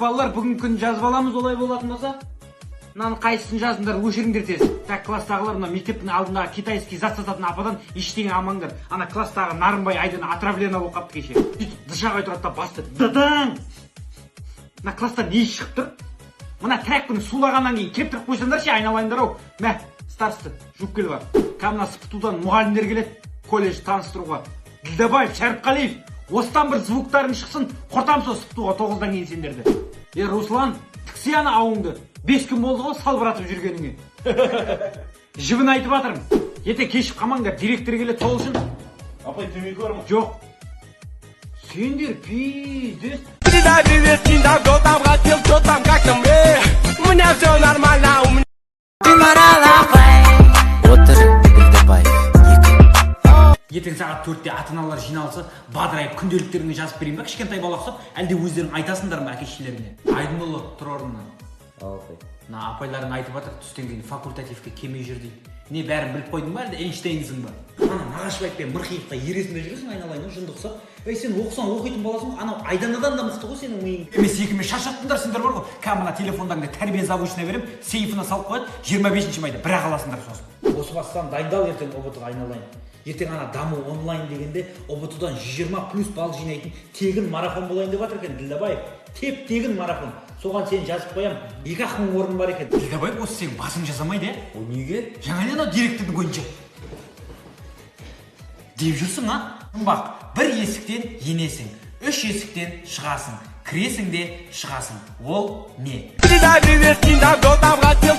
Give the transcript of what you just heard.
Балалар, бүгінгі күн жазып аламыз, олай болатын болса. Мынаның қайсысын жаздыңдар, өшіріңдер тез. Так, класстағылар, мына мектептің алдындағы китайский зат сататын ападан ештеңе алмаңдар. Ана класстағы Нарынбай Айдана отравлена болып қалыпты кеше. Сөйтіп дышағай тұрады да, басты дыдаң. Мына класстан не шығып тұр? Мына тряпканы сулағаннан кейін кептіріп қойсаңдар ше, айналайындар ау. Мә, староста, жуып кел, бар. Қазір мына СПТУ-дан мұғалімдер келеді колледж таныстыруға. Ділдәбаев, Шәріпқалиев, осыдан бір звуктарың шықсын, құртам сол СПТУ-ға 9-дан кейін сендерді. Е, Руслан, тіксе ана ауыңды. 5 күн болды ғой салбыратып жүргеніңе. Жібін айтып жатырмын. Ертең кешіп қалмаңдар, директор келеді сол үшін. Апай, темекі бар ма? Жоқ. Сендер пиздец. Передай привет, кто там хотел, что там, как там, у меня все нормально, у меня. Отыр Ділдәбаев екі. Ертең сағат 4-те ата аналар жиналысы. Бадырайып күнделіктеріңе жазып берейін ба, кішкентай бала ұқсап, әлде өздерің айтасыңдар ма әке шешелеріңе? Айдынұлы, тұр орныңнан. Апай. Мына апайларың айтып жатыр, түстен кейін факультативке келмей жүр дейді. Не, бәрін біліп қойдың ба, әлде Эйнштейнсің ба? Ана Нағашыбаев пен Мырқиевқа ересің де жүресің, айналайын, жынды ұқсап. Ей, сен оқысаң, оқитын баласың ғой, анау Айданадан да мықты ғой сенің миың. Емес, екіме шаршаттыңдар сендер бар ғой. Қазір мына телефондарыңды тәрбие завучына беремін, сейфіне салып қояды, 25 майда бірақ аласыңдар сосын. Осы бастан дайындал ертең ҰБТ ға, айналайын. Ертең ана Даму онлайн дегенде ҰБТ дан 120 плюс балл жинайтын тегін марафон болайын деп жатыр екен, Ділдәбаев. Теп тегін марафон. Соған сені жазып қоямын. Екі ақ мың орын бар екен. Ділдәбаев, осы сенің басың жасамайды, иә? О, неге? Жаңа не, анау директордың көзінше деп жүрсің, а? Жұмбақ: бір есіктен енесің, үш есіктен шығасың, кіресің де шығасың. Ол не? Передай привет, кто там хотел.